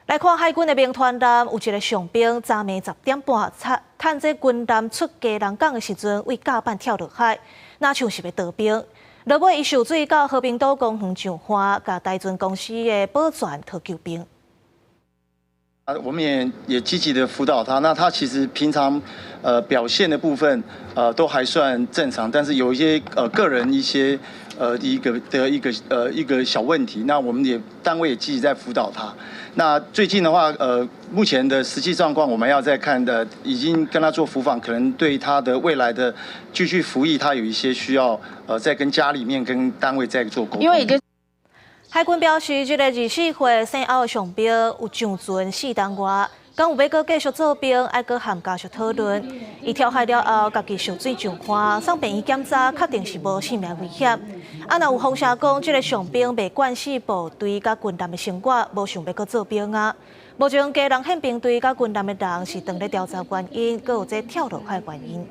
來看海軍的民團艦有一个上兵，昨暝10點半，趁這軍艦出基隆港的時陣，對甲板跳落海，若像是欲逃兵。落尾伊受水到和平島公園上岸，共台船公司的保全討救兵。啊，我們也積極的輔導他。那他其實平常，表現的部分，都還算正常，但是有一些個人一些，一個的一個一個小問題。那我們也單位也積極在輔導他。那最近的話，目前的實際狀況，我們要再看的，已經跟他做輔訪，可能對他的未來的繼續服役，他有一些需要，再跟家裡面跟單位再做溝通。因為已經海軍表示，這个24歲姓歐的上兵有上船4冬外，敢有欲閣繼續做兵，愛閣和家屬討論。伊跳海了後，家己受水上岸，送病院檢查，確定是無性命危險。啊，若有風聲講，這个上兵袂慣勢部隊佮軍艦的生活，無想欲閣做兵啊。目前基隆憲兵隊佮軍艦的人是正咧調查原因，閣有這跳落海原因。